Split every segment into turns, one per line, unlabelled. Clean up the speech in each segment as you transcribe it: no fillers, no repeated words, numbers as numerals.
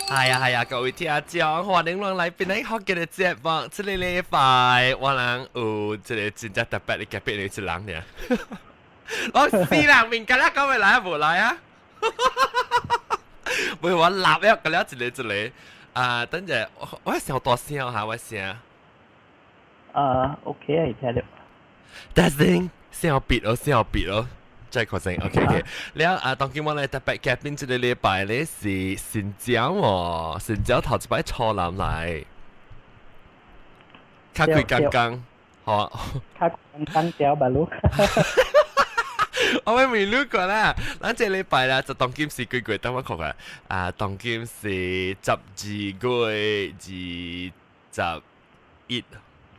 係啊係啊，各位聽眾，歡迎攏來變來福建的節目。這個禮拜我人有一個真正特別的嘉賓的一人爾。我死人面今日講會來啊，無來啊？袂我立了個了一個一個啊，等陣我聲大聲嚇我聲。
啊，OK 啊，聽到。
但是聲別咯，聲別咯。再確定，OK OK。了啊，當今我來特別嘉賓這個禮拜咧是新疆喎，新疆頭一擺初南來，較開剛剛，好。
較剛剛掉吧路。
我未問你過啦，咱這禮拜啦，就當今是幾月？等我看看，啊，當今是12月21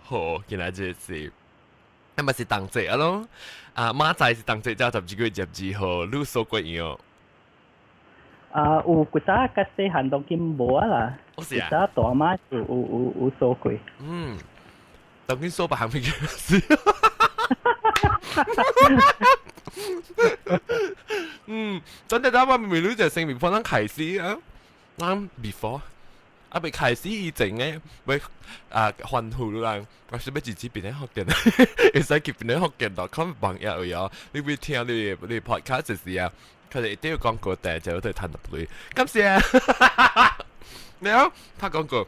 號，今仔日是。那麼是冬節啊咯，啊馬仔是冬節，才12月22號，你數過樣？
啊，有古早較細漢當今無啊啦，
古
早大媽有數過。
嗯，當今數別項物件事。嗯，真係我未女就性別可能開始啊，咱 before。啊，未開始以前咧，欲啊歡呼啦，我是欲直接變成福建，會使去變成福建 .com 網頁有，你會聽你 podcast 時啊，佢哋一定要講過第就對談得對，感謝。你好，拍廣告。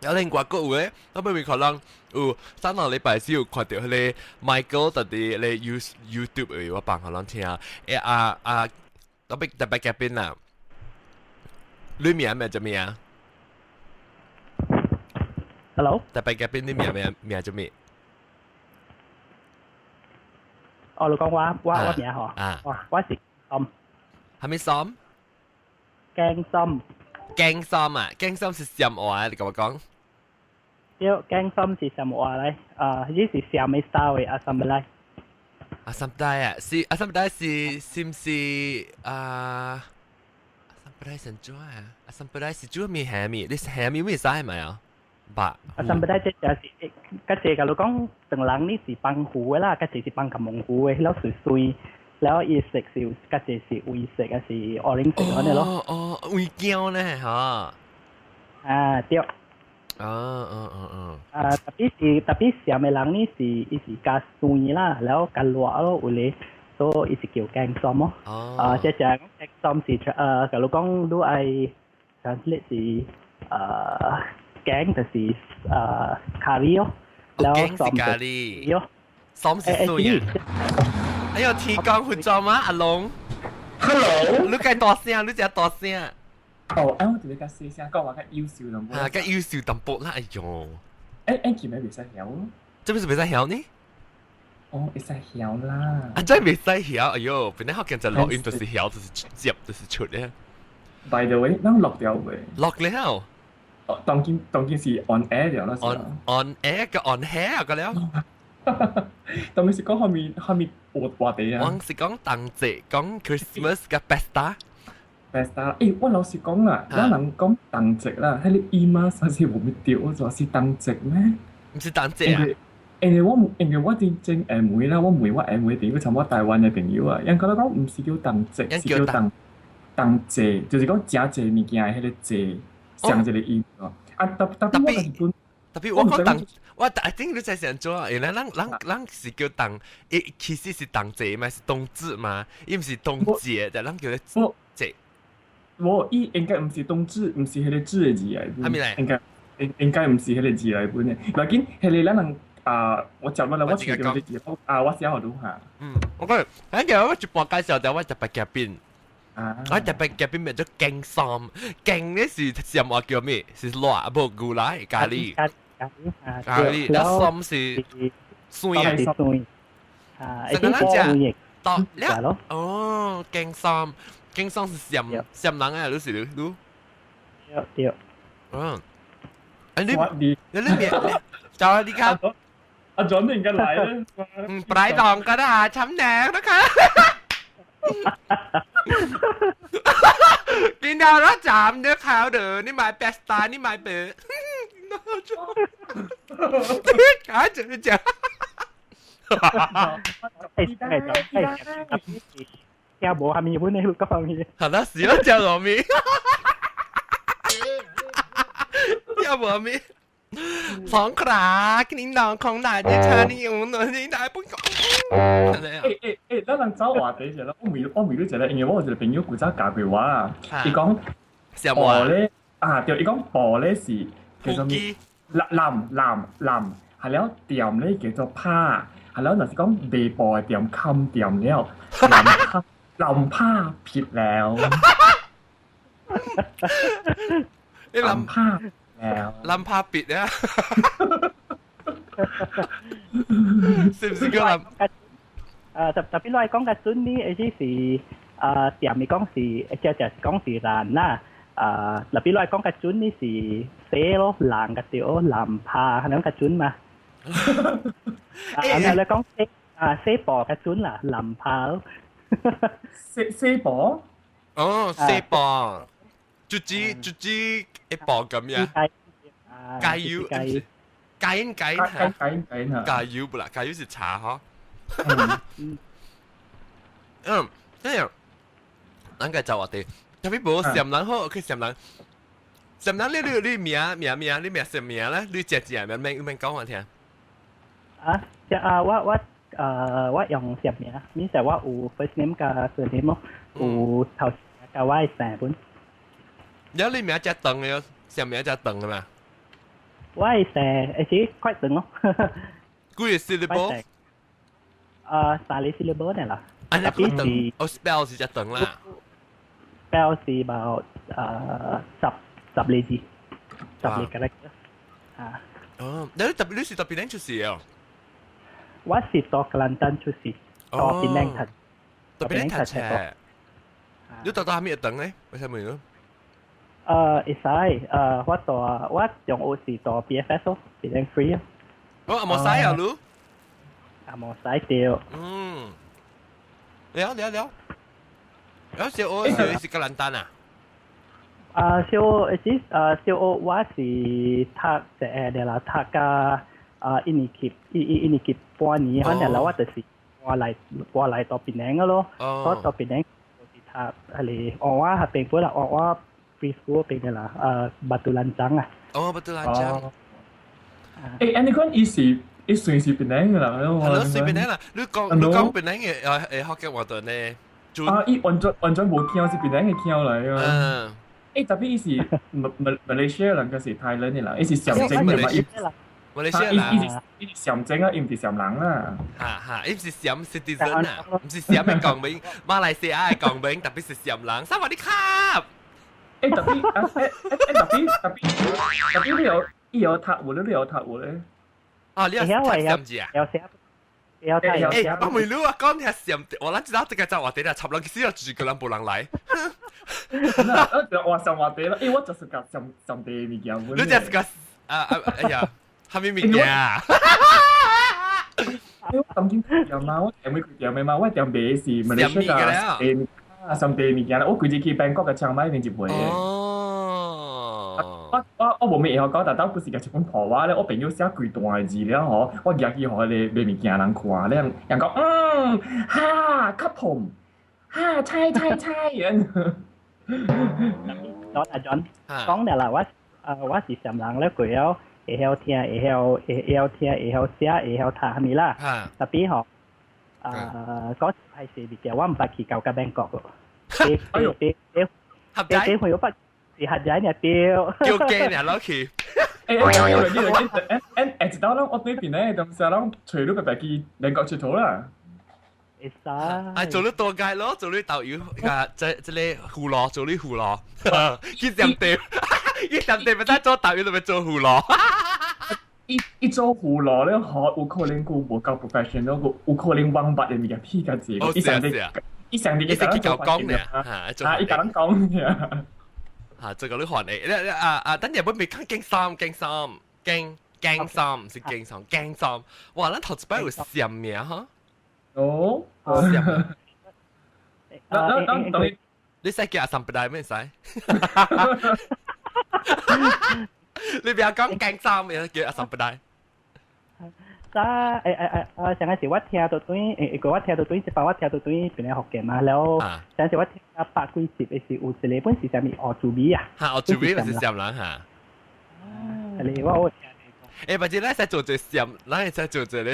有另外個有咧，我咪可能有上個禮拜先有看到彼个 Michael 特佇咧 YouTube 有我放予人聽，欸啊啊，特別特別嘉賓啦，你名名做咩啊？
Hello，
特別嘉賓你名名名做咩？
哦，你講我名嗬？
啊，
我是森。
係咪森？
驚心。
驚心啊！驚心是什話？你同我講。
對，驚心是什話咧？啊，呢是啥物 style 的阿三來？
阿三代啊，是阿三代是唔是啊？阿三代是怎啊？阿三代是煮咩蝦米？你是蝦米咩使係咪啊？白。
阿三代這就是，較濟甲你講，唐人呢是放糊的啦，較濟是放檸檬糊的，了水水，了伊色是較濟是黃色，還是 orange 色按呢咯。
哦哦，黃膠呢嚇。
啊對。
啊嗯嗯嗯。
啊，特別是特別澀的人呢是伊是較酸啦，了較熱咯，有咧，所以伊是叫薑蒜咯。
哦。
啊，這隻薑蒜是假如講你愛 translate 是薑就是咖喱咯，
了薑是咖喱，蒜是酸啊。哎呦，天光佛做嗎？阿龍。
Hello。
你計大聲，你只大聲。
哦，哎，我特別較細聲，講話較優秀淡薄。
啊，較優秀淡薄啦，哎呦。
哎哎，佢咪袂使曉？
這不是袂使曉呢？
哦，會使曉啦。
啊，真袂使曉，哎呦，本來福建就錄音就是曉，就是接，就是出咧。
By the way，咱錄掉未？
錄了。
哦，當今是 on air 了啦。
On air 個 on hair 個了。
當今是講蝦米話題啊？
我是講冬節，講 Christmas 個 Pesta。
Pesta，欸，我老實講啦，咱人講冬節啦，彼個姨媽啥是無咪對，我話是冬節咩？
毋是冬節啊？
因為我真正下問啦，我問我下問朋友，像我台灣的朋友啊，𪜶覺得講毋是叫冬節，是叫冬冬節，就是講誠濟物件的彼個節，上一個音咯。啊，特特別我日本，
特別我講冬，我 I think 你在想做，因為咱是叫冬，伊其實是冬節嘛，是冬至嘛，伊毋是冬節，但咱叫做節。
無，伊應該毋是冬至，毋是彼個至的字來。
啥物來？
應該毋是彼個字來本的。無要緊，彼個咱人啊，我接落來我找著個字，啊，我寫予你哈。
嗯，我講，咱個我一半介紹掉我特別嘉賓。
啊！
我特別嘉賓名做薑蒜，薑咧是什麼叫咩？是辣無牛奶咖喱。
咖喱
咖喱，那蒜是酸
啊。酸。啊，
成個咱食到了哦，薑蒜。薑蒜是澀澀人啊，你是你你？
對對。
嗯。哎你你你別，就你看。
阿 John 你應該來啦。
嗯，ปลายดองก็ได้ช้ำแดงนะคะกินดาวแล้วจามเนื้อขาวเด้อนี่หมายแปสตานี่หมายเป๋啊，這這。
係係係。聽無蝦米本咧，講咩？
好啦，是咯，食糯米。無咩？爽克你腦空大啲車你用你大不講。
欸欸欸，咱人走話題者啦，我問你一個，因為我有一個朋友古早教過我啊，伊講婆咧啊，對，伊講婆咧是叫做咩？南南南，係了店咧叫做拍，係了若是講賣布的店冚店了，南拍南拍撇了。
你
南拍了，
南拍撇啊？是唔是叫南？
啊，特特別來講較準呢，意思是啊，店咪講是，只只是講是難啦。啊，特別來講較準呢是寫咯，難個對，難拍，可能較準嘛。啊，你講寫啊，寫薄較準啦，難拍咯。
寫寫薄？
哦，寫薄，就只就只一薄咁樣。加油！加油！加油！
加油！加油！
加油不啦？加油是茶嗬。嗯，這樣，咱個就話題，特別無暹人好，去暹人，暹人你你你名名名，你名什名咧？你食食名免免講我聽。
啊，即啊，我用暹名，免就我有 first name 加 surname 咯，有頭加我的姓本。
有你名只長嘅，暹名只長嘅嘛？
我的姓會是快長咯。
幾個 syllable？
啊，三個 syllable 呢啦。
啊，那個長，哦，spell 是只長啦。
spell 是about 十個字，十個 character。啊。
哦，你特別你是特別靚出世哦。
我是到格蘭丹出世，到檳城讀。
到檳城讀冊。你讀到啥物等咧？為啥物咯？
會使，我讀我中學是讀 BFS 咯，檳城 free 啊。
哦，冇使啊，你？
啊，冇使掉。
嗯。了了了。有小學是是格蘭丹啊？
啊，小學是啊，小學我是讀一個啦，讀甲啊一年級一年級半年，反正啦我就是搬來到檳城個咯。我到檳城就是讀係個我學邊本啦，我 preschool 邊嘅啦，啊，Batu Lanchang 啊。
哦，Batu Lanchang。
欸，你講伊是伊算是檳城嘅啦，
係咯，算檳城啦。你講檳城嘅誒學嘅話就呢？
啊！伊完全完全無腔是檳城嘅腔來啊。
嗯。
欸，特別伊是馬馬馬來西亞人，還是泰蘭嘅人？伊是暹證嘅嘛？伊
馬來西亞人。
伊是暹證啊，伊毋是暹人啊。
哈哈，伊毋是暹 citizen 啊，毋是暹嘅公民，馬來西亞嘅公民，特別是暹人。สวัสดีครับ。
欸，特別啊，欸欸特別特別特別你有伊有讀有咧，你有讀有咧。
啊，你有讀暹字啊？
有寫。有睇
有欸，我問你啊，講聽暹，我咱知道這個就話題啦，插人其實就是個人無人來。
我上話題啦，欸，我就是講暹暹地物件。
你就是個啊啊哎呀，啥物物件啊？
我當今店嘛，我店咪店的嘛，我店賣是馬來西亞地啊，暹地物件啦。我規日去曼谷嘅清邁面一賣的。
哦。
我無咩會曉講，但當不是個日本婆話咧，我朋友寫規段的字了吼，我舉去予彼個賣物件人看，咧人人講嗯哈卡碰哈猜猜猜咁。
講阿 John 講了啦，我是暹人咧，佢曉會曉聽，會曉聽，會曉寫，會曉讀啥物啦。特別吼，啊，嗰時係物件，我毋捌去到甲曼谷咯。
哎呦，
合仔，
你會有捌是合仔呢對。
叫驚呢落去。
欸欸，你你欸欸欸，一道咱我對邊咧，當時咱揣你白白去聯國佚佗啦。
會使。
啊，做你多街咯，做你導遊，啊，這這個葫蘆，做你葫蘆，去暹地，去暹地咪得做導遊，就咪做葫蘆。
伊做葫蘆咧，嗬，有可能佢無夠 professional，有可能網捌的物件屁較濟。
哦，是啊，是啊。
伊上帝
伊是去教講嘅，
啊，伊共人講嘅。
嚇，這個你還你啊啊！等陣本未看驚衫驚衫驚驚衫，唔是驚衫驚衫。哇！咱頭一擺有暹名哈。
哦，
暹。
那那那等於
你使叫阿三不大咩使？你不要講驚衫，叫阿三不大。
早誒誒誒啊！上個時我聽到對，誒個我聽到對，一擺我聽到對邊個福建嘛，然後上時我聽啊百幾集的是有一個本是啥物烏珠美啊，
嚇烏珠美是暹人嚇。
係我我聽
欸，或者咱使做一個暹，咱會使做一個暹人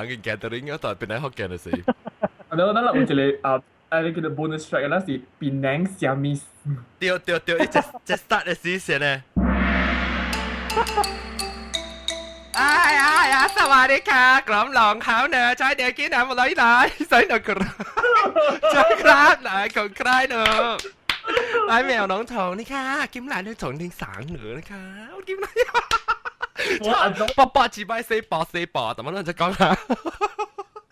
嘅 gathering，我蹛檳城福建就是。
啊，咱咱有一個啊，啊，你叫做 bonus track，咱是檳城蝦米？
對對對，伊這 start 的時先呢。哎呀呀，สวัสดีค่ะกลมหลงเขาเนอะใช้เดี๋ยวกินน้ำอะไรไหนใส่หนักใช่ครับไหนของใครเนอะ来苗農場你看，金蘭去重聽省女，你看，我金蘭。八八幾百四百四百，怎麼咱就講下？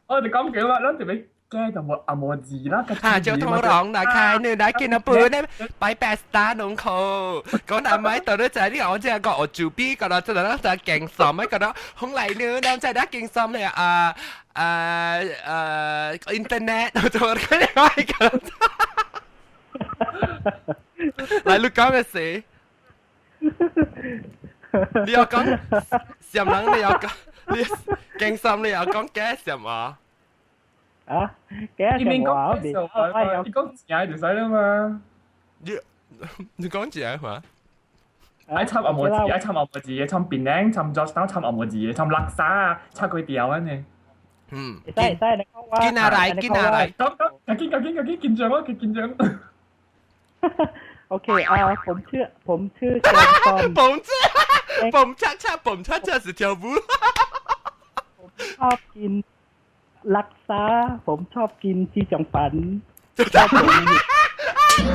我哋講幾話，咱就欲加淡薄紅毛字啦。
啊，交通廊來開呢，來見到本呢，拜拜 star 農口，講那咪到咗在呢，我只係講我做 B，覺得真係就勁心，咪覺得好嚟呢，咱在得勁心咧啊啊啊！internet，我就佢哋話講，來你講嘅事，你要講暹人，你要講你勁心，你要講假暹話。
啊，假
你免講暹話，你講正就使啦嘛。
你你講正話？
愛參紅毛字，愛參紅毛字，參檳城，參 Georgetown，參紅毛字，參叻沙，插粿條按呢。
嗯。
會使會使，你講我。
見下來，見下來。
講講，趕緊趕緊趕緊緊張我，緊張。
โอเคอ่าผมชื่อผมชื่อแกงส้ม
蹦恰蹦恰恰蹦恰恰是跳舞。
ผมชอบกินลักซาผมชอบกินจีจ่องปันชอบกิน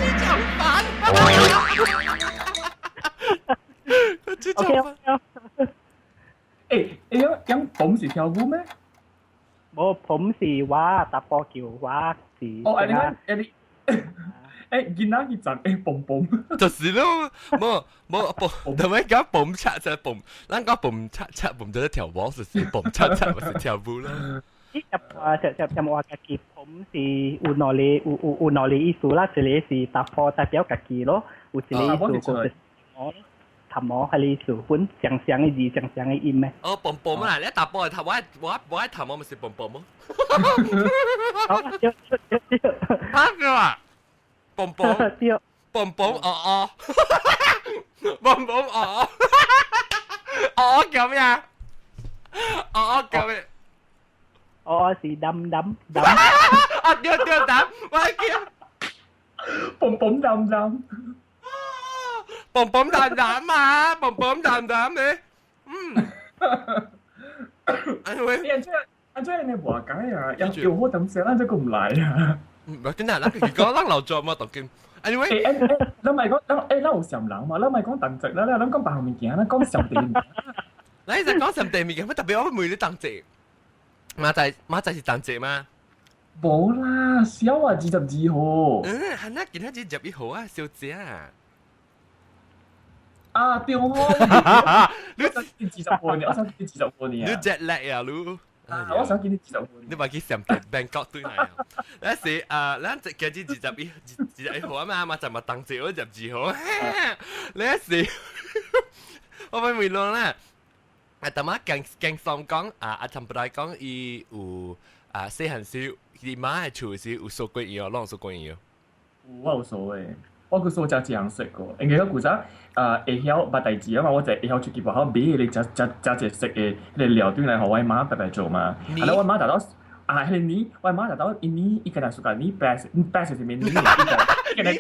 雞腸飯。雞
โอ
腸
เค
飯。
欸欸，樣樣蹦是跳舞咩？
冇ผม是話查埔叫我是
哦，欸你講，欸你，欸囡仔去站欸蹦蹦。
就是咯，無無蹦，同埋講蹦恰就蹦，咱講蹦恰恰蹦就是跳舞，就是蹦恰恰就是跳舞啦。
呢入啊就就就話家己ผม是有兩个有有有兩个意思啦，一個是查埔代表家己咯，有一個意思就是我頭毛係意思，本相相的字，相相的音咩？
哦，蹦蹦啊！你查埔頭我我我頭毛咪是蹦蹦麼？
哦，對對對對。
嚇個啊！蹦蹦
對。
蹦蹦哦哦，蹦蹦哦哦，哦叫咩啊？哦哦叫咩？
哦是澹澹澹。
啊對對澹，我叫
蹦蹦澹澹。
蹦蹦澹澹嘛，蹦蹦澹澹的，嗯。哎喂，
按怎按怎你無解啊？又又好點寫，咱這個唔來啊。
唔係真係，咱如果咱留作嘛，當今。Anyway，
欸欸，咱咪講，咱欸，咱有暹人嘛？咱咪講同籍啦，咱講別項物件，咱講暹地物件。
你就講暹地物件，乜特別我問你同籍，馬仔馬仔是同籍嗎？
無啦，小啊，22號。
嗯，係那今仔日21號啊，小姐啊。
啊，對吼！你20號呢？我想見二十號呢。
你 jet lag 啊，你？
啊，我想見你20號。
你話去暹地 Bangkok 對來啊？那時啊，咱今日21、21號啊嘛，嘛就嘛同籍，我22號。那時我咪問落啦。啊，淡仔驚驚喪講啊，阿陳伯來講，伊有啊細漢時，伊媽的厝時有掃過伊哦，攏有掃過伊哦。
有，我有掃的。我去掃食一項色過，因為我古早啊會曉捌代誌啊嘛，我就會曉出去外口買彼個食食食一個色的彼個料轉來予我媽白白做嘛。啊，了我媽達到啊，彼個年，我媽達到一年，伊敢若 suka 年白色，白色是咩年？伊敢若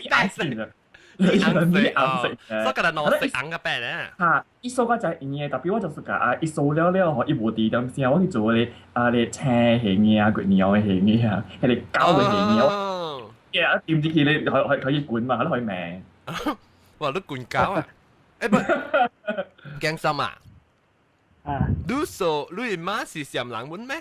紅色的，伊敢若紅色，
所以敢若藍色紅個白咧。
哈，伊掃甲誠圓的，特別我就 suka 啊，伊掃了了吼，伊無佇點聲，我去做彼個啊，彼個青蝦子啊，月娘的蝦子啊，彼個狗的蝦子。呀，掂入去你可可可以管嘛，可以罵。
哇，你管狗啊？欸不，驚心啊？
啊。
你說你媽是暹人本咩？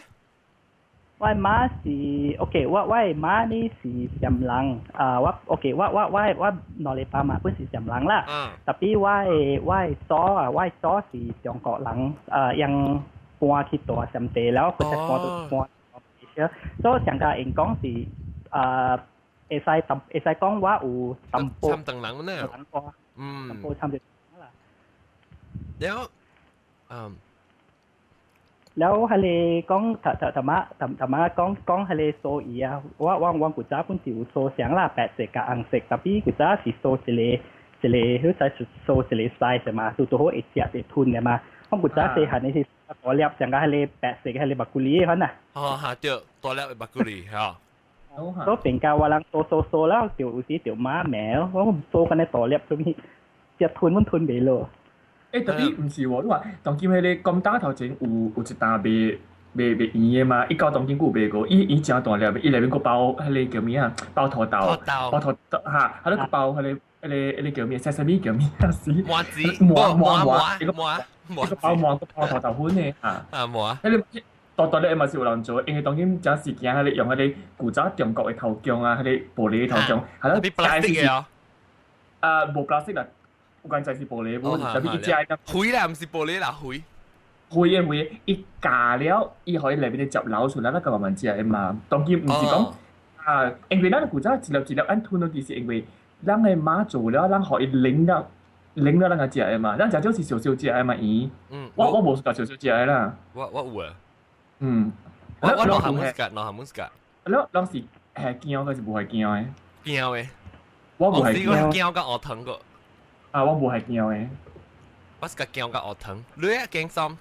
我媽是 OK，我我媽呢是暹人啊，我 OK，我我我我兩个爸媽本是暹人啦。特別我的祖啊，我的祖是中國人，啊，𪜶搬去蹛暹地了，佢才搬到搬，所以上家𪜶講是啊。會使淡會使講我有淡薄
參唐人呢？嗯，
淡薄參著啦。
了，嗯，
了彼个講頭頭頭仔頭頭仔講講彼个臊魚啊，我我我古早本是有臊雙啦，白色佮紅色，特別古早是臊一個一個好似數一個 size 嘛，拄拄好會食會吞的嘛。我古早細漢的是大粒，像個彼個白色彼個肉骨梨款啊。
哦，嚇對，大粒肉骨梨嚇。
所以變較我人數數數了，就有時就馬苗，我數緊咧大粒，做咩食吞阮吞袂落。
欸，特別毋是喎，你話當今彼個金打頭前有一擔賣賣賣圓的嘛？伊到當今閣有賣過，伊伊誠大粒，伊內面閣包彼個叫咩啊？包土豆，包土豆哈，啊你閣包彼個彼個彼個叫咩？sesame 叫咩啊？是
麻子，
麻麻
麻麻
麻，伊個包麻閣包土豆粉的哈。
啊麻，
彼個大大粒嘛是有人做，因為當今誠時興彼個用彼個古早中國的頭姜啊，彼個玻璃的頭姜，係咯，
特別 plastic 的哦。
啊，無 plastic 啦。有間就是玻璃，無特別伊食的。
灰啦，毋是玻璃啦，灰。
灰的灰的，伊咬了，伊予伊內面的汁流出來，咱個慢慢食的嘛。當今毋是講啊，因為咱古早一粒一粒按吞落去，是因為咱的媽做了，咱予伊冷了，冷了咱個食的嘛。咱食少是少少食的嘛，圓。我無是少少食的啦。
我有啊。
嗯。
我兩項物事，兩項物事。
了，攏是係驚還是無係驚的？
驚的。
我無係驚。
驚甲學糖個。
啊，我無係驚的。
我是較驚甲學糖，你啊驚什？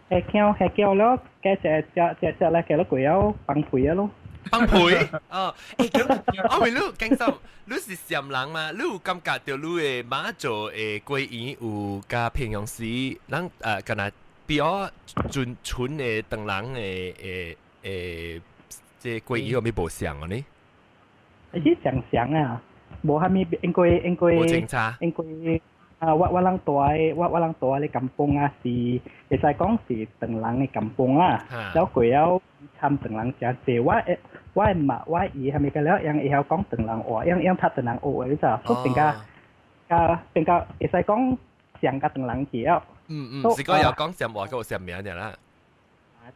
係驚係驚咯，計食食食食來計落過了放屁啊咯。
放屁？哦，欸，我問你驚什？你是暹人嘛？你有感覺著你的媽祖的果圓有佮平常時，咱敢若比較純純的唐人的的的這果圓有啥無相呢？
是相像啊，無啥物應該應該
無清差。
應該啊，我我人住的我我人住的甘榜啊，是會使講是唐人的甘榜啦。了過了參唐人誠濟，我的媽我姨啥物個了，𪜶會曉講唐人話，𪜶𪜶讀唐人學的，你知無？所以變較較變較會使講像較唐人去了。
嗯嗯，是講有講暹話，閣有暹名爾啦。
啊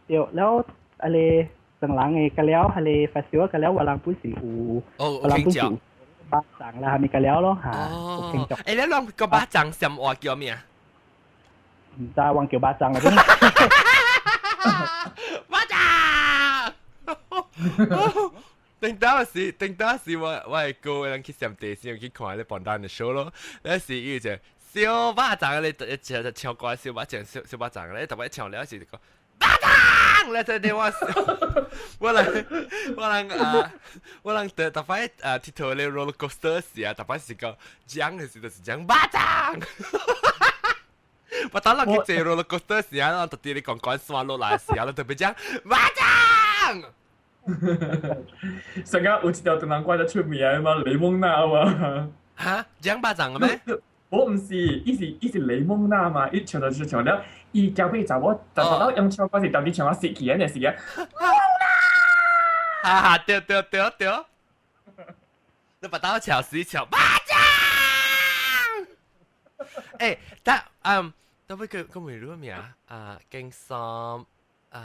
對，了啊個唐人的個了，彼個 festival 個了，我人本是有，我人本是有肉粽啦，啥物個了咯嚇。
哦，欸，你攏個肉粽暹話叫咩啊？
毋知，阮叫肉粽啦。
肉粽！頂當時，頂當時我係哥人去暹地先去看咧榜單的 show 咯，那時伊就燒肉粽咧，唱唱歌燒肉粽燒燒肉粽咧，特別唱了是講肉粽，咧這啲我我人我人啊，我人特特擺啊，佚佗咧 roller coaster 時啊，特擺是講講的時就是講肉粽。我當人去坐 roller coaster 時啊，特別你講講山落來時啊，特別講肉粽。
上個有一條唐人歌就出名嘛，雷蒙娜嘛。
哈？講肉粽的咩？
我毋是，伊是雷蒙娜嘛，伊唱就唱了，伊交俾查某，但係到用唱歌是到底唱到死去的時間。
哈哈，對對對對。你把刀敲死敲肉粽。欸，但嗯，特別叫叫咩名啊？驚三啊，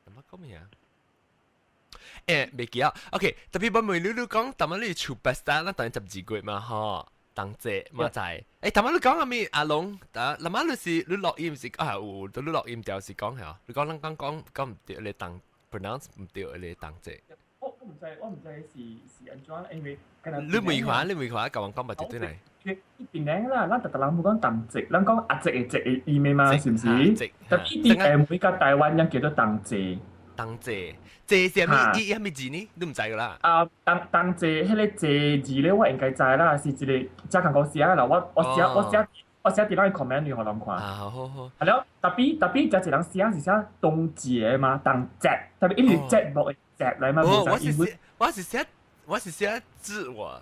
什麼講名？欸，袂記啊。OK，特別我問你，你講，逐擺你厝白山，咱當12月嘛，吼，冬節嘛知。欸，逐擺你講啥物？阿龍，啊，那麼你是你錄音是啊？有，你錄音條是講嚇？你講咱講講講毋對，你當 pronounce 毋對，你冬節。
我毋知，我毋知是按怎，因為
你未看，你未看，共阮講嘛，一對來。
一定啦，咱逐逐人無講冬節，咱講阿節的節的意味嘛，是毋是？特別佇每個台灣人叫做冬節。
冬節，節是啥物？伊啥物字呢？你毋知個啦。
啊，冬冬節，彼個節字咧，我應該知啦，是一個正共講寫啦，我寫我寫我寫佇咱 comment 裏予人看。
啊，好好好。
係咯，特別特別誠濟人寫是寫冬節嘛，冬節，特別伊是節目的節來嘛。
我是寫字我。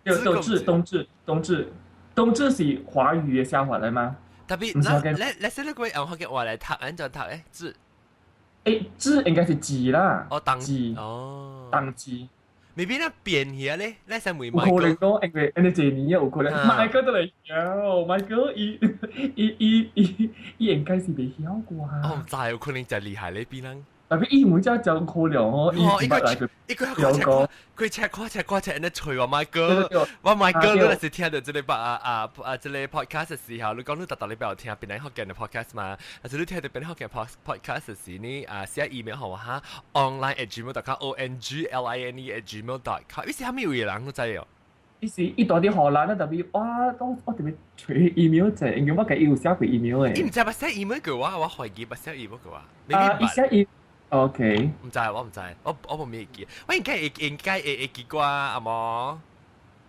對，冬至冬至冬至冬至是華語的寫法來嗎？
特別，那來來說你個用福建話來讀，按怎讀咧？字。
欸，字應該是字啦。
哦，冬
字。
哦。
冬至。
未必咱變起來咧，咱先問
有可能講，因為因為這年有可能，麥哥都來曉，麥哥伊伊伊伊伊應該是袂曉啩。
我毋知，有可能真厲害咧，比咱。
特別伊每隻就可憐哦，伊
哦，伊個
唔捌來過
伊個看佢赤看赤看赤，安尼吹我麥哥，我麥哥，你若是聽著這个啊啊啊這个 podcast 的時候，你講你逐逐禮拜有聽檳榔福建的 podcast 嘛？啊，是你聽著檳榔福建 podcast 的時呢，啊寫 email 予我哈，online@gmail.com，ongline@gmail.com，伊是啥物位人你知哦？
伊是伊蹛佇荷蘭啊，特別哇，我特別揣 email 者，因為我共伊有寫過 email 的。
伊毋知捌寫 email 給我，我懷疑捌寫 email 給我。
啊，伊寫 e OK。
毋知，我毋知，我無會記。我應該會記過阿無。
啊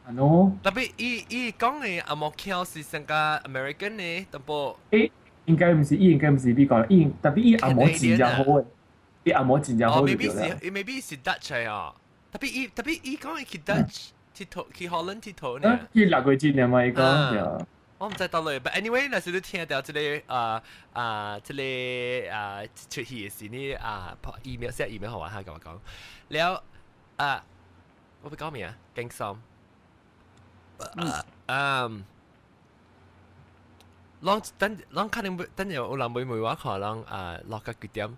喏。
特別伊講的紅毛橋是上個 American 的，淡薄。
欸，應該毋是，伊應該毋是美國人，伊特別伊紅毛真正好的，伊紅毛真正好就對啦。
哦，maybe 是 Dutch 的哦。特別伊講伊去 Dutch 𨑨迌，去荷蘭𨑨迌呢。
去6個月爾嘛，伊講對。
我毋知倒落，but anyway，若是你聽著這个啊啊這个啊出戲的時，你啊 email 寫 email 予我哈，共我講。了啊，我欲講咩啊？驚心。嗯。攏等攏可能等陣有人會問我看人啊落到幾點？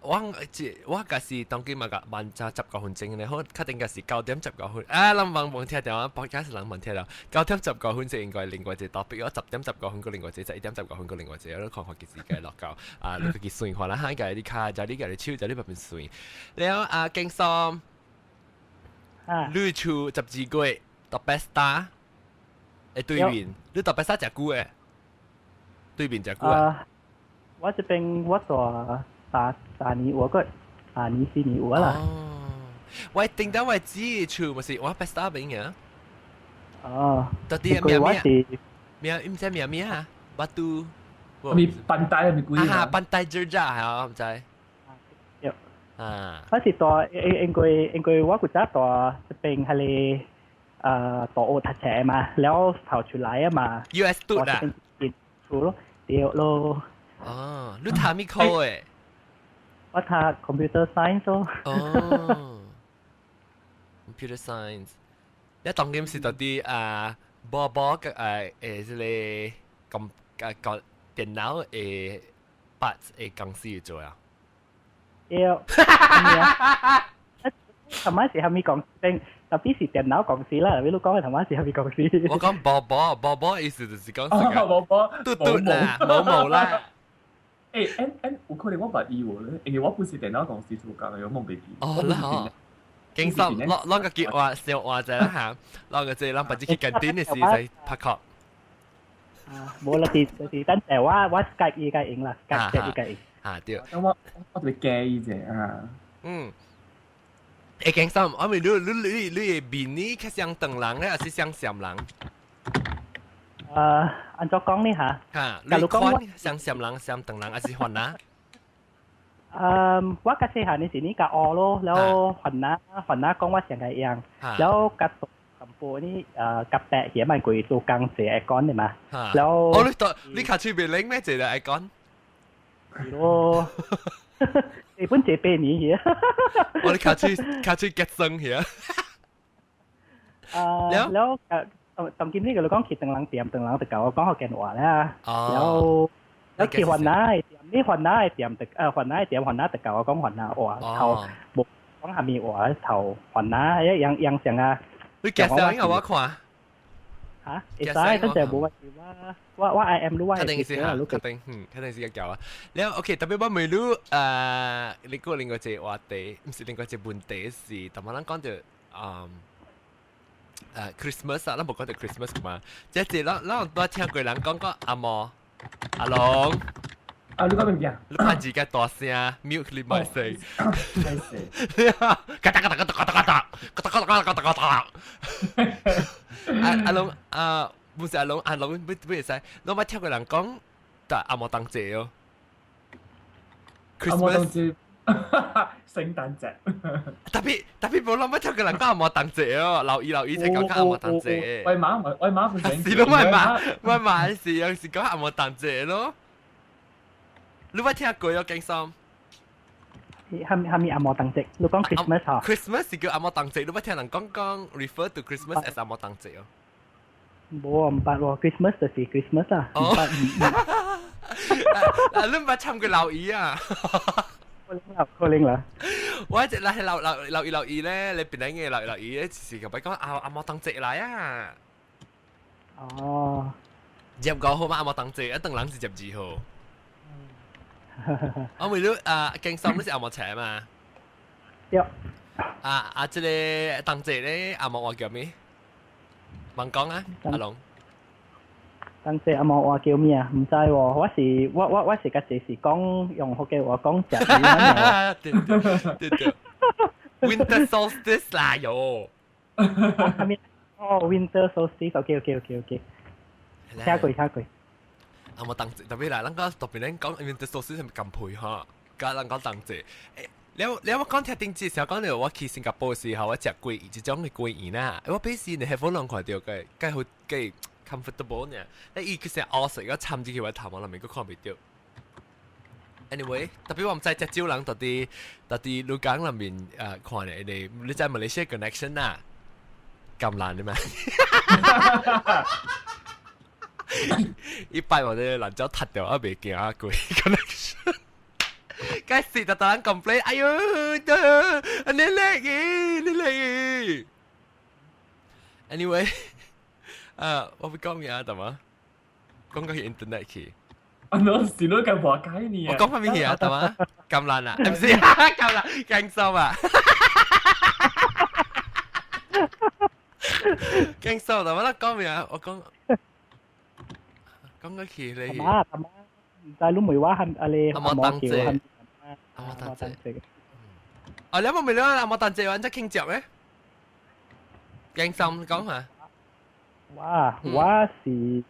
我這我若是當今嘛個晚早10個分鐘咧，好確定個是9點10個分。啊，人問問聽著啊，podcast 人問聽著，9點10個分就應該另外一個 topic，我10點10個分個另外一個，11點10個分個另外一個，你看看幾時個落到啊？你家己算看啦，哈個你跤，就你家己手，就你慢慢算。了啊，景松，你厝12月讀 Best Star 的對面，你讀 Best Star 誠久的？對面誠久啊？
我這邊我蹛三年有個3年4年有啦。
哦，我頂到我姊厝毋是我 Best Star 邊嘅。
哦。
到底咩咩？咩？毋知咩咩啊？Batu。
咪 Pantai 咪幾
啊？Pantai Jerjah 係毋知。
對。
啊。
我是蹛因為我古早蹛這邊彼个大學讀冊嘛，了頭出來啊嘛。
US 讀啦。
厝咯，對咯。
哦，你讀啥物科的？
我讀 computer science 咯。
哦，computer science。你當今是到底啊，波波嘅這个咁啊個電腦的 parts 的公司做啊？
對。頭晚是啥物公司？特別是電腦公司啦，你講嘅頭晚是啥物公司？
我講波波波波意思就是講什
個？波波
嘟嘟啦，毛毛啦。
欸，N N 有可能我捌伊無咧，因為我本是電腦公司做工的，我袂記。
哦啦，景心，攏攏個叫話笑話者啦嚇，攏個這咱別只去近點的時在拍確。
啊，無啦，就是等陣我計伊計用啦，計計伊計用。
啊對。
我特別介意者啊。
嗯。欸，景心，我問你的面呢較像唐人咧，還是像暹人？
按怎講呢嚇？
嚇，你看像暹人、像唐人，還是番仔？
嗯，我較細漢的時呢較烏咯，了番仔番仔講我上個樣，了較大淡薄呢，較白起嘛，規做工坐會講的嘛，了。
哦，你到你較喙袂靈咩？坐來會講？
是咯，日本坐8年去。
我你跤喙結霜去啊！
了當今呢個你講去唐人店，唐人就共我講福建話啦，了。了去番仔的店，你番仔的店就番仔的店，番仔就共我講番仔話，頭無講啥物話，頭番仔一樣樣成啊。
你介紹給我看。
嚇？會使，等陣無問題我 I M 你我
肯定是嚇，肯定，嗯，肯定是個叫啊。了 OK，特別我問你，你個另外一個話題，毋是另外一個問題是，淡薄咱講著，嗯。Christmas 啊，咱無講著 Christmas 嘛，這這咱咱有拄聽過人講過阿毛阿龍。
啊，你講咩物件？
你拍自己大聲，mute 你咪聲。
歹勢。
嘎哒嘎哒嘎哒嘎哒嘎哒嘎哒嘎哒嘎哒嘎哒。阿阿龍啊，不是阿龍，阿龍不會使，攏捌聽過人講，但紅毛燈節哦。
紅毛燈節，聖誕節。
特別特別無諗捌聽過人講紅毛燈節哦，留意留意才講紅毛燈節。
我媽我媽不
是咯，我媽我媽是有時講紅毛燈節咯。你捌聽過哦，景心？
啥物啥物紅毛燈節？你講 Christmas 嗬
？Christmas 是叫紅毛燈節，你捌聽人講講 refer to Christmas as 紅毛燈節哦？
無毋捌喎，Christmas 就是 Christmas 啊。
哦。啊，你毋捌參過留意啊？
可能啦，可能啦。
我一直嚟留留留意留意咧，你邊兩嘅留意留意咧，時時講阿阿莫當節來啊。
哦。
25號嘛，阿莫當節，一等人是22號。我為咗啊，驚心你是阿莫請嘛？
對。
啊啊！這個當節咧，阿莫話叫咩？問講啊，阿龍。
當節阿莫話叫咩啊？毋知喎，我是我我我是較濟是講用福建話講食魚。
對對對對。Winter solstice 啦喲。
哦，Winter solstice，OK OK OK OK。聽過聽過。
阿莫當節特別啦，咱講特別咱講 Winter solstice 係咪咁配哈？加咱講當節。你你我講聽頂節時候講到我去新加坡嘅時候，我食鮭魚，這種嘅鮭魚啦。我平時你係可能看到嘅，計好計 comfortable 呢。你伊佢成日食個參進去我頭毛裡面，佢看袂到。Anyway，特別我毋知隻招人到底到底鹿港裡面看咧，你你在馬來西亞 connection 啊？咁難嘅咩？一擺我啲蘭州踢掉，我未驚啊鬼 connection。該死就當人 complain，哎呦，你叻嘅，你叻嘅。Anyway，我會講咩啊？得嘛？講個 internet 去。
啊，我是你咁話解你啊！
我講翻咩啊？得嘛？咁難啊？唔是，咁難，驚心啊！驚心，得嘛？我講咩啊？我講講個去你。
阿媽阿媽，唔知你問我係阿你
阿莫當姐，阿莫當姐。哦，你有冇問你阿莫當姐玩只傾接咩？驚心講下。
我我是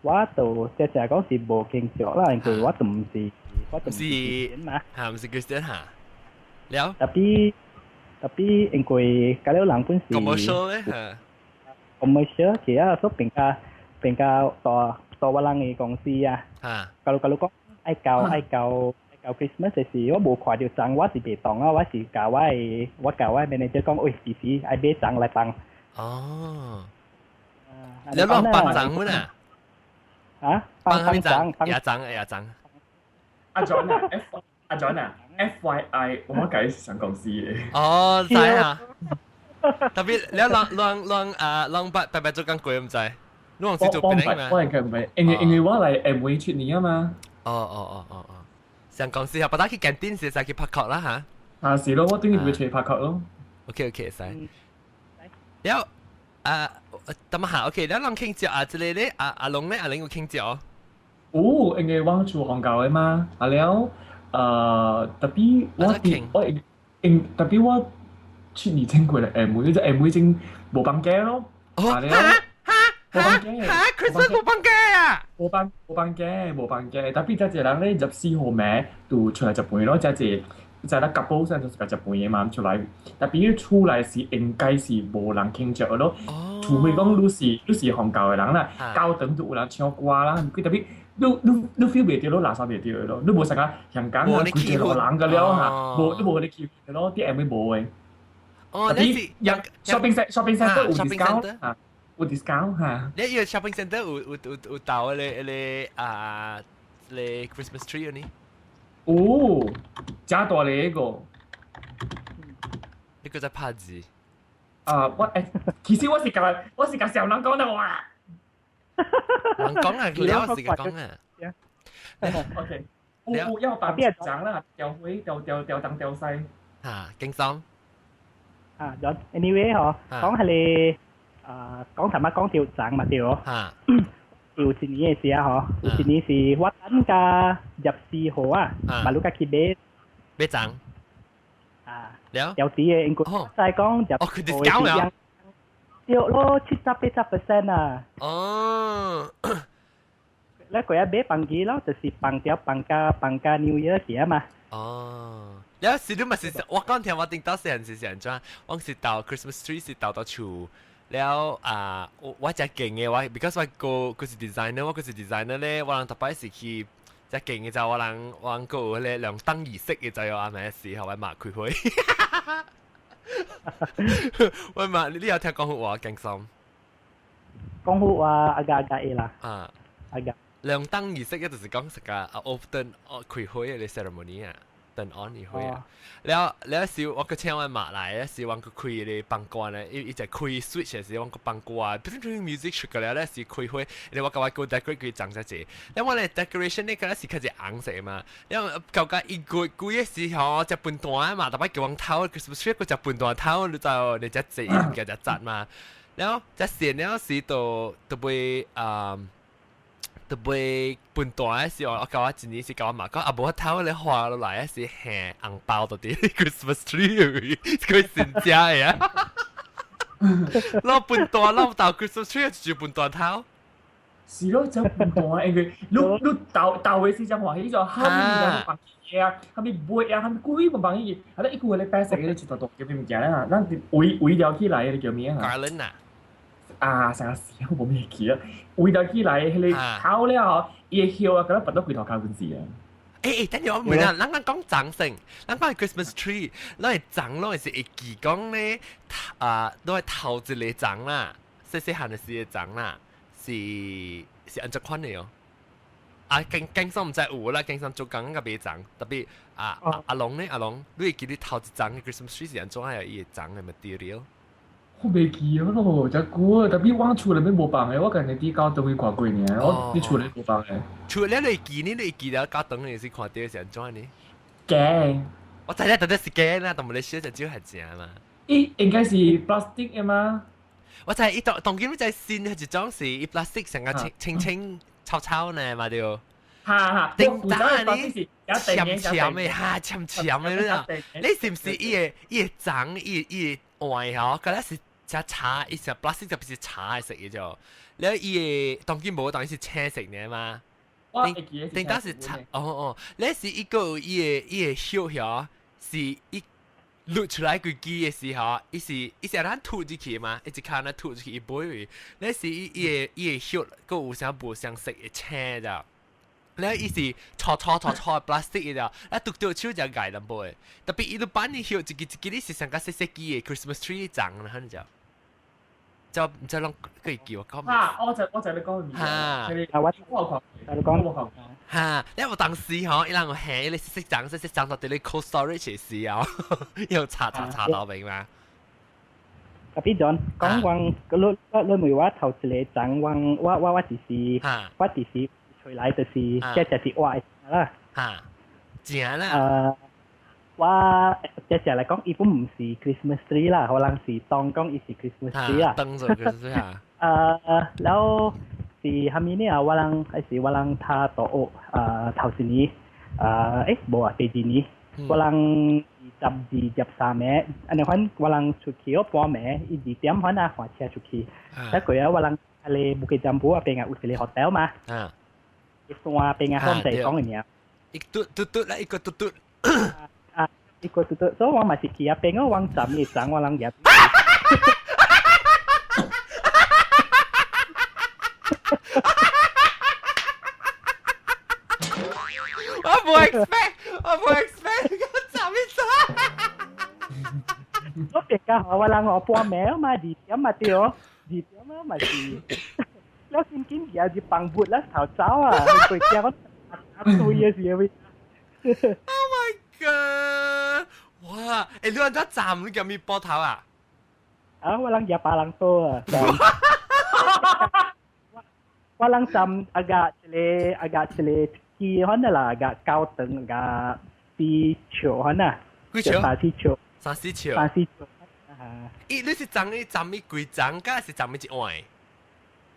我就即係講是無經濟啦，因為我就唔是我就唔是嘛，
嚇唔是 Christian 嚇，了。
特別特別因為嗰了人本是
commercial 咧嚇
，commercial 其實所變較變較大大我人嘅公司啊，
嚇，
假如假如講愛交愛交愛交 Christmas 嘅時，我無看到裝，我是袂當啊，我是教我嘅我教我 manager 講，喂，時時愛買裝來放。
哦。你攞放裝咩啊？
啊，
放咩裝？也裝也裝。
阿 John 啊，F 阿 John 啊，FYI，我計上公司嘅。
哦，知啊。特別你啷啷啷啊，啷白白白做工貴唔知？你往時做邊個嘛？
我係佢唔係，因為因為我嚟每出年啊嘛。
哦哦哦哦哦，上公司啊，不打去間電視，使去拍殼啦嚇。
啊是咯，我等於會出去拍殼咯。
OK OK，使。了啊，等下 OK，你啷傾接啊？這個咧，阿阿龍咧，阿玲有傾接哦。
哦，因為我做韓教嘅嘛，啊了，特別我我因特別我出年前過嚟 M 會，只 M 會已無放假咯。
哦，哈哈哈，Christmas 無放假啊！
無放無放假，無放假，特別這個人咧24號暝就出來食飯咯，這個在咱夾寶上就是個食飯嘅嘛出來，特別出來是應該是無人慶祝嘅咯，除非講你是你是韓教嘅人啦，9點就有人唱歌啦，佢特別。你你你 feel 袂到，你垃圾袂到咯，你無成個香港啊，規個人個了嚇，無你無你氣氛咯，啲 M V 無嘅。
哦，你是
shopping center shopping center 有 discount 嚇，有 discount 嚇。
你要 shopping center 有有有有到咧咧啊咧 Christmas tree 呢？
哦，真大咧個。
你個在拍字？
啊，我誒，其實我是甲我是甲小人講的話。
人講啊，了是講啊。
OK，有有要放獎啦，掉灰掉掉掉東掉西。
嚇，驚心。
啊，咗 anyway 嗬，講係你啊，講頭乜講條獎嘛對哦。
嚇。
有一年嘅時啊，嗬，有一年是我等甲24號啊，馬路甲去買
買獎。
啊。
了。
有啲嘅應該再講入。
哦，佢 discount 了。
對咯，70-80% 啊。
哦。
咧佢一買放機咯，就是放掉放加放加 New Year 去啊嘛。
哦，有時都咪是，我講聽我頂到時陣是時陣，我是到 Christmas tree 是到到厝，了啊，我我只勁嘅我，because 我個佢是 designer，我佢是 designer 咧，我人特別是去只勁嘅就我人我人個咧亮燈儀式嘅就有阿咩時候我嘛開會。喂嘛，你你有聽講好話勁心？
講好話阿家阿家啦。
啊，
阿家。
亮燈儀式一就是講食個啊 open 哦開會嘅 ceremony 啊。turn on 伊火啊。了了時我閣請阮媽來，了時阮閣開咧放歌咧，伊伊就開 switch 的時，阮閣放歌啊，music 出個了，了時開火，了我共我閣 decorate 幾層才濟。了我咧 decoration 咧，敢若是較濟紅色嘛，了到甲伊規規個時吼，食飯單嘛，逐擺叫阮頭，Christmas tree 閣食飯單頭，你知哦，你才濟物件才紮嘛。了才線了時就就袂啊。特別笨蛋的時候，我教我一年是教我媽講，啊無頭咧畫落來是還紅包到佇 Christmas tree 佢先食的啊！老笨蛋，老豆 Christmas tree 就笨蛋頭。
是咯，真笨蛋，因為你你豆豆的時陣歡喜就哈咪物件放嘢啊，哈咪買啊，哈咪鬼無放起，啊！你一句咧白色嘅一大大叫咩物件咧？咱圍圍繞起來的叫咩啊？
Garland 啊！
啊，啥事我無咩記啊！圍繞起來彼個頭了後，伊的葉啊，敢若拔到規頭跤本子啊！
欸欸，等陣我問啊，咱講講長生，咱講 Christmas tree，咱係長，咱是會記講咧，啊，都係頭一个長啦，細細漢的時的長啦，是是按怎款的哦？啊，經經常毋知有啦，經常做工較袂長，特別啊阿龍呢？阿龍，你會記得頭一張 Christmas tree 是按怎樣？伊會長的 material？
我袂記啊咯，遮久啊，特別我厝內面無放的，我家己佇教堂去看過爾，我佇厝內無放的。
厝內你會記呢？你會記得教堂的時看著是按怎呢？
假。
我知影到底是假啦，但無你小就少係正嘛。
伊應該是 plastic 的嗎？
我知伊當當今你知新的一種是伊 plastic 成個清清清臭臭呢嘛對。
哈哈，
頂打你澀澀的哈，澀澀的你啊，你是毋是伊個伊個長伊伊個換吼？敢若是只茶，伊是 plastic 就不是茶的色的就，了伊個當今無當然是青色的嘛。頂頂當是茶，哦哦，你是一個伊個伊個葉曉是伊露出來規支的時候，伊是伊是咱吐入去嘛，一直看咱吐入去伊不會，你是伊伊個伊個葉，閣有啥無相色的青的。了伊是搓搓搓搓 plastic 的，啊，拄到手就𠝹淡薄的。特別伊都把你葉一支一支，你是上較細細支的 Christmas tree 長啦，反正就就毋知攏會記我講。
哈，我就我就你講嘅。
哈，
啊我
我
有看，你講。
哈，你有當時吼，伊人有下，伊個細細長細細長到佇咧 cold storage 的時候，又查查查到明嘛。
特別 John 講講，你你問我頭一個長，我我我我就是我就是出來就是，這就是我的啦。
哈，正啦。
我這只來講，伊本毋是 Christmas tree 啦，可能是當講伊是 Christmas tree 啦。
當做 Christmas tree 啊。
然後是蝦米呢啊？我人還是我人他大學啊頭一年啊，欸無啊，第二年，我人二十二、十三暝，按呢款我人出去哦，半暝伊二點款啊，換車出去。一個啊，我人喺個 Bukit Jambul 邊啊有一個 hotel 嘛。山邊啊，我毋知講的名。
一嘟嘟嘟啦，一個嘟嘟。
啊，一個嘟嘟，所以我嘛是去遐邊哦，我站伊站我人入。
我無 expect，我無 expect，我站一站。
我別家我人我半暝嘛，二點嘛對，二點啊嘛是。了緊緊舉一放物了頭走啊，過驚我打對的時候。
Oh my god！哇，欸，你按怎站？你叫咩波頭啊？
啊，我人舉別人多啊。我人站 agak 一个 agak 一个起款的啦，agak 高長 agak 四尺款啊。
幾尺？
三四尺。
三四尺。
三四尺。啊。
咦，你是站你站伊規層，敢是站伊一碗？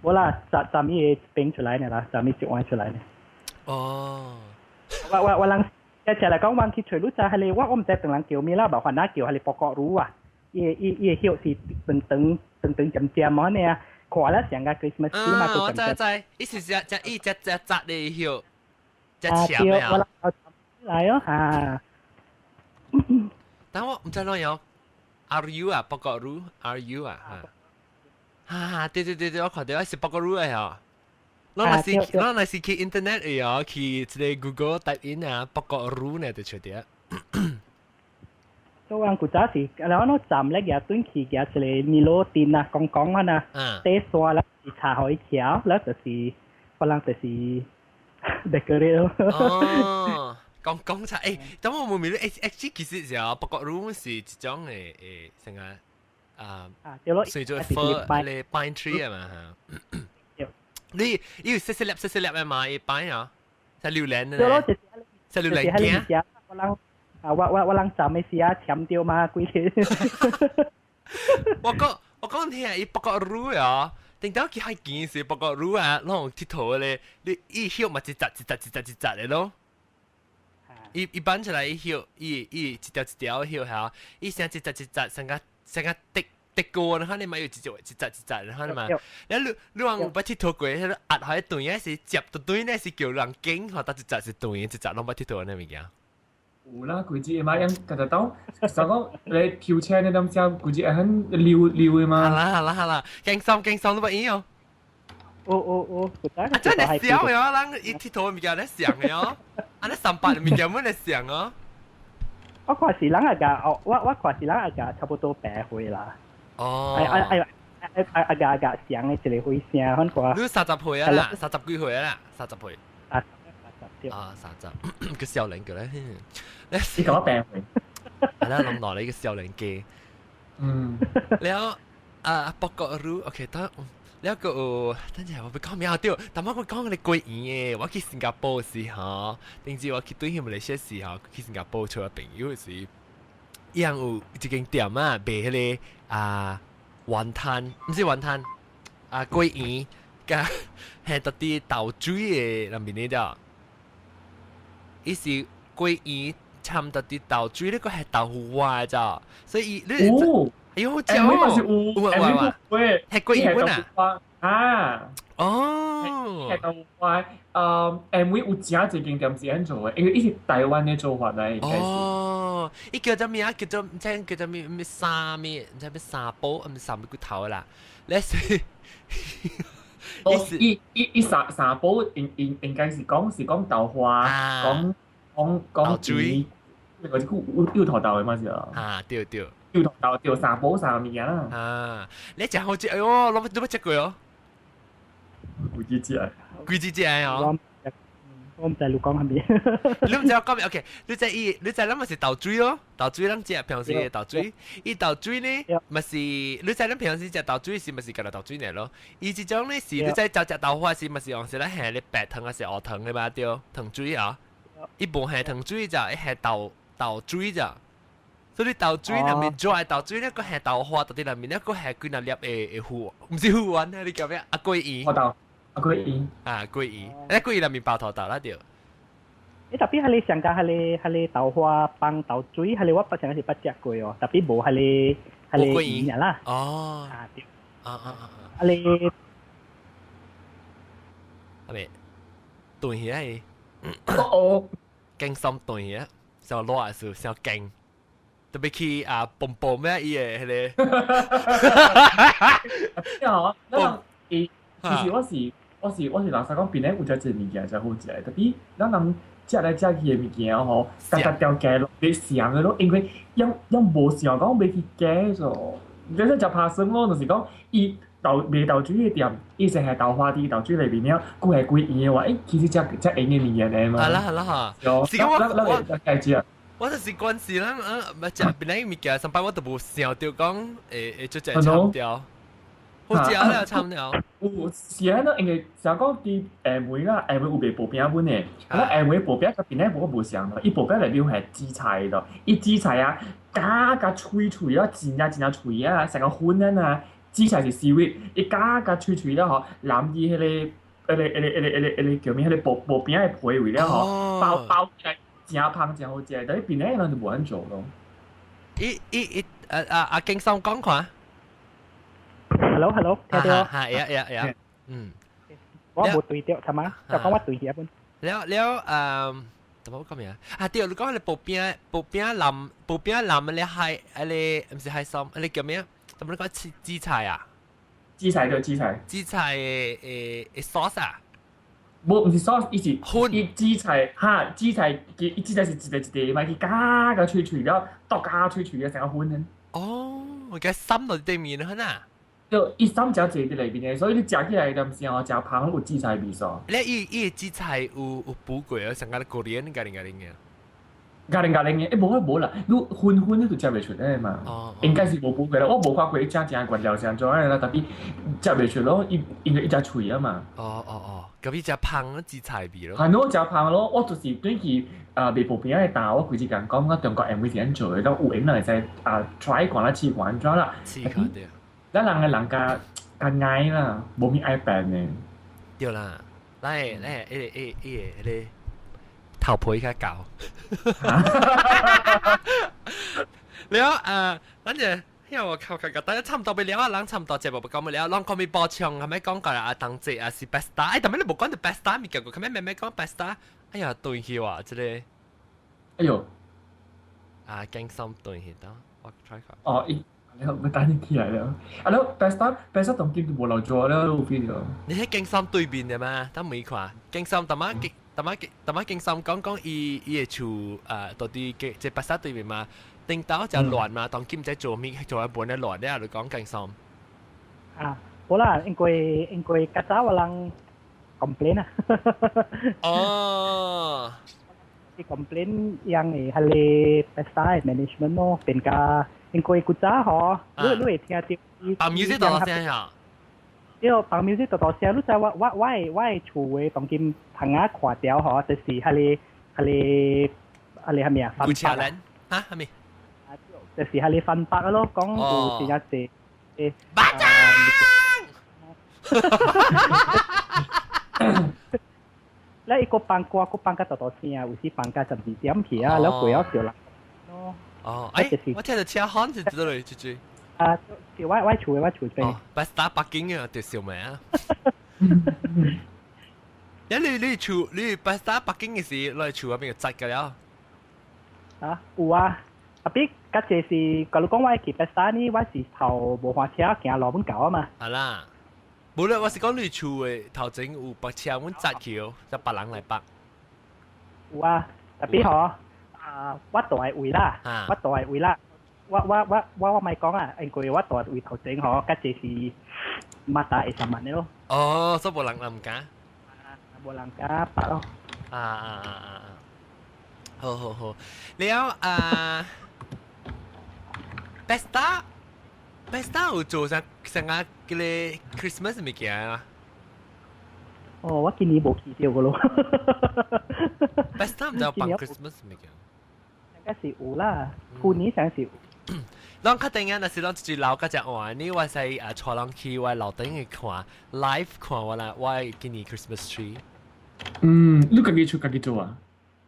無啦，站站伊個變出來呢啦，站伊一碗出來呢。
哦。
我我我人，一齊來講，我去揣你知彼个，我我毋知唐人叫咩啦，無番仔叫彼个薄果乳啊。伊个伊伊个葉是長長長長尖尖按呢啊，看了像個 Christmas tree 嘛。
啊，我知知，伊是只只伊只只紮的葉，只長的啊。
我來哦哈。
但我毋知怎樣，Are you 啊？薄果乳，Are you 啊？哈，對對對對，我看著是薄果乳的吼。我若是我若是去 internet 的哦，去這个 Google type in 啊，薄果乳呢就出著。
做人古早時，然後我站咧舉轉去舉一个尼羅店啊，講講啊呐，底線啦是插予伊橋，了就是可能就是 decorate 咯。
哦，講講出等我問問你，誒，其實就薄骨乳是一種成個啊，
啊，對咯，
算做 fir 咧 pine tree 啊嘛嚇。你伊有細細粒細細粒嘅嘛？伊 pine 啊，係榴蓮
對咯，
咧，
就是
係榴蓮羹。
我人啊，我人站的時啊，攕著嘛，規個。
我講聽，伊薄骨乳啊，頂到去海邊時薄骨乳啊，攏佚佗咧，你伊葉嘛一紮一紮一紮一紮的咯。伊搬出來伊葉，伊一條一條葉嚇，伊成一紮一紮，成個滴滴過，然後你咪有一隻一紮一紮，然後嘛，你話有捌佚佗過，彼個壓開斷的是接到斷的是叫人揀，吼，得一紮是斷，一紮攏捌佚佗那物件。
有啦，規隻嘛，因家己當，就講你跳車你諗下，規隻會很溜溜的嘛。
好啦好啦好啦，驚心驚心都不應哦。
哦，
啊，真係想的哦，人伊佚佗的物件咧想的哦，啊，你三八的物件阮會想哦。
我看是人阿家，哦，我看是人阿家差不多8歲啦。
哦。
哎哎哎哎阿家阿家想的一個歲聲，反看。
你30歲啊啦，30幾歲啊啦，三十歲。
啊，30對。
啊，三十，個少年個咧。
你講8歲。
係啦，諗落你個少年機。了啊，薄骨乳，OK，等。了個等陣我欲講咩啊？對，但我講你過年的，我去新加坡時吼，頂次我去對去馬來西亞時吼，去新加坡找我朋友時，伊人有一間店啊，賣彼個啊雲吞，毋是雲吞，啊桂圓佮係特啲豆水的內面的，伊是桂圓摻特啲豆水，呢個係豆腐花咋，所以你。
哦。
哎呦，好食哦！
有，有有，
係桂圓啊！
啊！
哦，
係豆腐花。因為有誠濟間店是按做的，因為伊是台灣的做法來。
哦，伊叫做咩啊？叫做毋知叫做咩咩沙咩？毋知咩沙煲，毋是沙咩骨頭啦。你是？
哦，伊三寶應該是講豆花，講講講
水，
那個是有芋頭豆的嘛是啊？
啊，對對。
芋頭豆對三寶三物件啦。
啊，你食好食，哎喲，攏捌食過哦。
幾幾隻？
幾幾隻哦？
我毋知你講啥物。
你毋知我講咩？OK，你知伊，你知咱嘛是豆水咯，豆水咱食平時的豆水。伊豆水呢，嘛是你知咱平時食豆水是嘛是干焦豆水爾咯？伊這種呢是你知就食豆花是嘛是用是咱下咧白糖還是黑糖的嘛對？糖水啊，伊無下糖水咋，伊下豆水咋。所以豆水內面做豆水咧，閣下豆花，到底內面咧閣下幾若粒的芋，毋是芋丸啊！你叫咩？啊桂圓。
土豆，啊桂圓。
啊桂圓，咧桂圓內面包土豆啦對。
你 tapi 彼個上加彼個彼個豆花放豆水，彼個我捌上是捌食過哦，tapi 無彼個彼個圓啦。
哦。
啊對。
啊啊啊
啊！彼個
係咪斷起來？
哦。
驚心斷起來，上熱時上驚。特別去啊，蹦蹦咩伊個彼個。
啊，咱伊其實我是老實講，邊咧有遮濟物件誠好食的，特別咱人食來食去的物件吼，逐逐條街攏袂相的咯，因為𪜶無想講欲去加做，你說食拍算咯，就是講伊豆賣豆水的店，伊先係豆花佇豆水內面了，閣係桂圓的話，其實食食閒的物件來嘛。
好啦好啦哈。
是講我咱家食。
我就是關係咱啊，毋食邊個物件，上擺我都無想著講會做這參掉，好食了參了。
有是安怎？因為想講佇下暝啦，下暝有賣薄餅本的，啊下暝薄餅佮邊個無無相咯，伊薄餅內面有係紫菜咯，伊紫菜啊，加甲脆脆啊，真正真正脆啊，成個粉啊，紫菜是 seaweed，伊加甲脆脆了吼，淋佇彼個叫咩？彼個薄餅的皮位了吼，包包起來。誠芳誠好食，但是邊個人就無按做咯。
伊伊伊，阿景松講看。
Hello，hello，聽著。
哈，會會會，嗯。
我無對著，係嘛？就講我對起本。
了了，怎麼講咩啊？啊對，你講彼個薄餅淋薄餅淋彼個海，彼個毋是海參，彼個叫咩？怎麼你講紫菜啊？
紫菜對紫菜。
紫菜的 sauce 啊？
無，毋是 sauce，伊是
粉。
伊紫菜哈，紫菜伊紫菜是一個一個嘛，伊加個脆脆了，剁加脆脆了，成個粉。
哦，我記滲落對面了呐。
就伊滲誠濟佇內面的，所以你食起來踮時吼，誠芳有紫菜味素。
你伊伊的紫菜有補過啊？上個過年咖喱咖喱嘅。
家庭家庭嘅，欸無啊無啦，你粉粉你就食袂出來嘛。
哦。
應該是無補過啦，我無看過伊食正慣了成怎樣啦，但是食袂出咯，伊因為伊食脆啊嘛。
哦哦哦，咁伊食芳紫菜味咯。
係咯，食芳咯，我就是對去啊微博邊仔嘅搭，我規日共講，我中國 M V 是按做的，咁有閒人會使啊 try 看啦，試看按怎啦。
試看對。
咱人嘅人較較矮啦，無咪愛變的。
對啦，來來，伊個伊伊個彼個頭皮較厚。了啊，咱就因為我靠靠靠，大家差唔多欲了啊，人差唔多節目講欲了，攏講欲補充，係咪講過啊？冬節啊是 Pesta，欸，但係你無講著 Pesta 物件，個，係咪咩講 Pesta？哎呀，斷去哇，這個。
哎喲。
啊，驚心斷去得，我 try 看。
哦，伊，你咪等你起來了。啊，了 Pesta Pesta 當今都無留做了，有 feel 到。
你喺景深對面的嘛？等沒看，景深淡仔景淡仔淡仔景深講講伊伊的厝啊，到底這 Pesta 對面嘛？頂頭就亂嘛，當今唔知做咩做一半的亂了，就講景深。
啊，無啦，因為因為較早有人 complain 啊。
哦。
去 complain 樣的彼个 Pesta management 咯，變甲因為古早吼，你你會聽著。
放 music 大大聲呀？
對，放 music 大大聲，你知我我我的我的厝的當今窗仔看著吼，就是彼个彼个彼个啥物啊？
古車人啊？啥物？
就是彼个翻白咯，講有真濟誒。
巴掌！
咧伊閣放歌，閣放甲大大聲，有時放甲12點去啊，了過了就人。
哦，欸，我聽著車響是佗落，這這。
啊，是我我厝的我厝邊。
哦，巴北京的就燒命啊！你你你厝你巴打北京的時，你厝嗰邊就窒㗎了。
啊，有啊，特別較濟是，假如講我去 Pesta 呢，我是頭無換車行路阮到啊嘛。
係啦，無啦，我是講你厝的頭前有泊車，阮窒去哦，就別人來泊。
有啊，特別吼，啊，我住的位啦，我住的位啦，我我我我我莫講啊，因為我住的位頭前吼，較濟是馬達會三萬的咯。
哦，所以無人唔敢。
無人敢泊咯。
啊啊啊啊！好好好，了啊，Pesta Pesta 有做啥啥個個 Christmas 物件啊？
哦，我今年無去著個咯。
Pesta 毋知有放 Christmas 物件？
應該是有啦，舊年上是有。
咱較定啊，若是咱一留較正換，你我使啊帶人去我樓頂去看 live 看我啦，我今年 Christmas tree。
嗯，你家己厝家己做啊？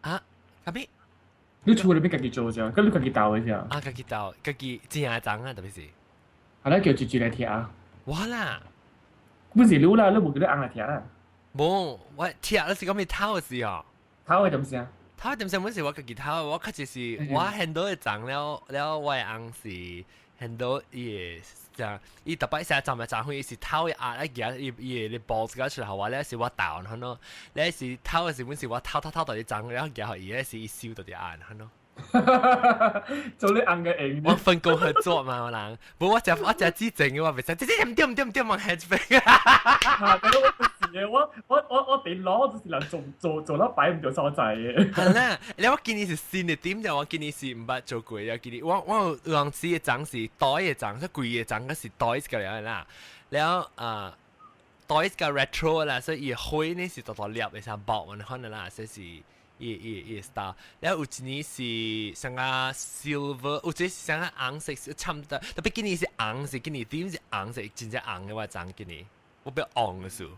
啊，啥物？
你厝裏邊家己做啫，佮你家己鬥的啫。
啊，家己鬥，家己真正髒啊，特別是。
啊，你叫姐姐來聽。
我啦。
不是你啦，你無叫你翁來聽啦。
無，我聽你是講欲偷的時哦。
偷的點聲？
偷的點聲，本是我家己偷，我確實是我 handle 的髒了了，我的翁是 handle 伊的，就伊逐擺成站來站去，伊是偷的壓一行，伊伊的步子出來，予我咧是我鬥，可能咧是偷的時本是我偷偷偷到伊髒，然後行予伊咧是伊收到佇按，可能。
做你翁嘅用。
我分工合作嘛，我人，無我食我食之前嘅我袂使，這這毋對毋對毋對，往下一邊。
哈，我不是嘅，我我我我電腦就是人做做做得擺毋著所在嘅。
係啦，你我今年是新的點就我今年是毋捌做過啊，今年我我有當時的髒是袋的髒，即規个髒，嗰是袋個了啦，了啊袋個 retro 啦，所以伊灰呢是大大粒的，像薄雲可能啦，所以是。伊伊伊 style，了有一年是啥個 silver，有一是啥個紅色，差毋多，特別今年是紅色，今年點是紅色，真正紅的我髒今年，我欲紅的數，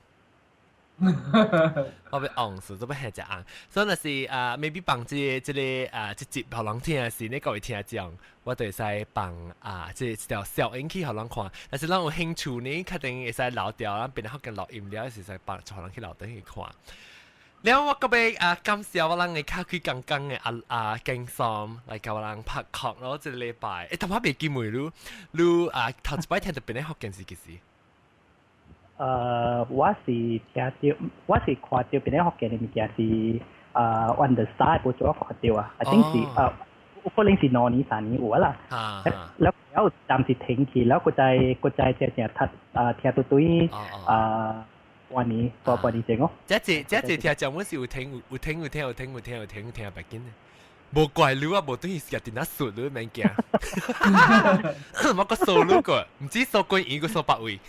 我欲紅數，都欲係隻紅，所以若是啊，maybe 放這個這個啊，這集予人聽時，你各位聽眾，我就會使放啊，這這條小影去予人看，但是咱有興趣呢，確定會使留掉，咱變得較錄音了，是使放予人去樓頂去看。了我閣欲啊感謝我人的較開講講的啊啊景松來共我人拍殼咯，這個禮拜，欸，頭擺袂記問你，你啊頭一擺聽著邊个福建是幾時？
我是聽著，我是看著邊个福建的物件是啊，One the Star 無做我看著啊，I think 是啊，有可能是2年3年有啦。了了暫時停去，了閣再閣再正正讀啊聽到對啊。半年，大半年前哦。
這這這這聽講，我是有聽有聽有聽有聽有聽有聽有聽，別緊的。無怪你啊，無等於是電腦數你免驚。我個數你個，毋知數幾圓個數百位。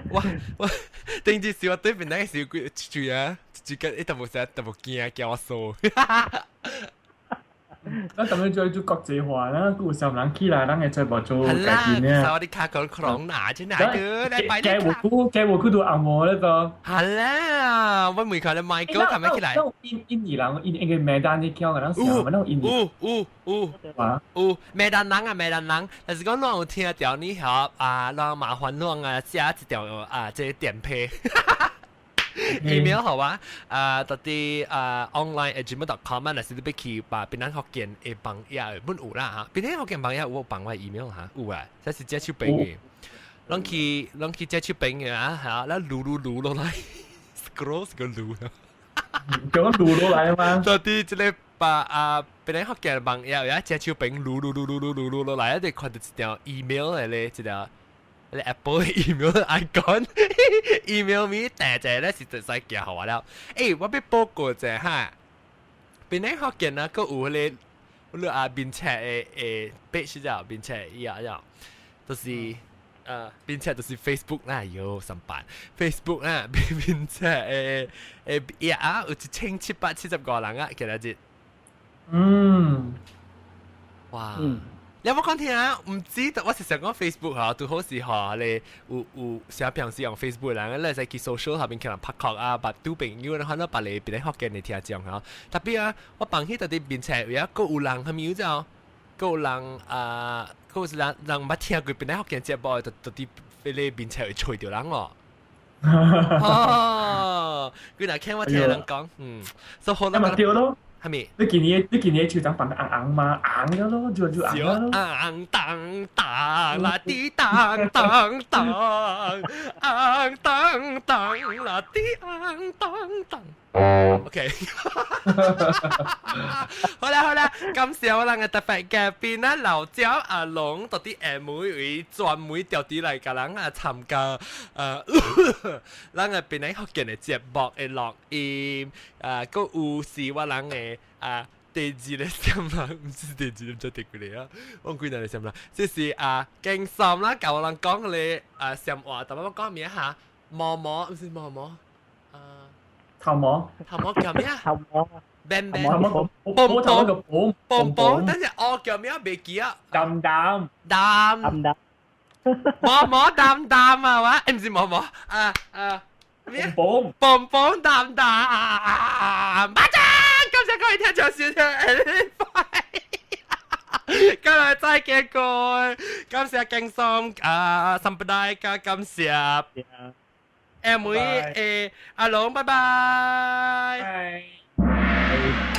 我我頂次時我對面那個時幾住啊，住緊一淡薄成淡薄驚驚我數。
咱咁樣做做國際化啦，有啥人起來，咱會再無做家己呢？
薩瓦迪卡講恐哪真係個，來擺
你卡。街舞區都紅毛咧個。
係啦，我每看你 Michael 係咪起來？
印印尼人，印印個馬丹你叫個人啥？我印尼。
有有有有馬丹人啊，馬丹人，但是講攏有聽到你曉啊，攏麻煩攏啊，寫一條啊，這個電批。email 好啊，啊，到底啊 online@gmail.com 啊，若是你欲去把檳榔福建的網頁本有啦嚇，檳榔福建網頁有放我 email 嚇，有啊，這是這手邊的，攏去攏去這手邊的啊嚇，咱擼擼擼落來，scroll 個擼，
叫我擼落來嗎？
到底這個把啊檳榔福建網頁有這手邊擼擼擼擼擼擼擼落來，一直看到一條 email 的咧，一條。Apple email icon email 咪訂者咧是就使寄予我了。欸，我欲報告者哈，檳榔福建啊，閣有彼個，你啊面冊的的 page 只面冊伊啊，就是。面冊就是 Facebook 啦，有上班 Facebook 啦，面冊的的頁啊，有1775人啊，今仔日。哇！你有冇講聽啊？毋知，我是想講 Facebook 嚇，拄好是嚇你有有啥平時用 Facebook 人，你會使去 social 下面去人拍 call 啊，捌拄朋友，然後捌你別個福建的聽眾嚇。特別啊，我放去到底面冊有一個有人係咪有就，閣有人啊，閣有人人毋捌聽過檳榔福建節目，就就佇彼個面冊會揣著人哦。哦，佢若聽我聽人講，嗯，所以好
啦。咪對咯。
係咪？
你今年手掌放得紅紅嘛？紅了咯，就就紅了咯。
紅當當啦，滴當當當，紅當當啦，滴紅當當。OK，好啦好啦，感謝我咱个特別嘉賓啊，老焦阿龍到底下每位專門調啲來共人啊參加，咱个檳榔福建的節目的錄音，啊，閣有是我人的啊第二個閃人，毋是第二個，毋知第幾個啊，忘幾個閃人，這是啊，經三啦，教我人講個啊閃話，但我講名哈，毛毛，毋是毛毛，啊。
頭毛，
頭毛叫咩啊？
頭毛，
變變，
頭毛個寶頭個寶，
寶寶，等陣我叫咩啊？袂記啊。
淡淡，
淡，
淡淡，
毛毛淡淡啊？哇，毋是毛毛，啊啊咩？
寶
寶寶淡淡，馬上，感謝各位聽眾收聽，拜，今日再見各位，感謝敬松啊，三不大家感謝。M 妹誒，阿龍，拜拜。
拜。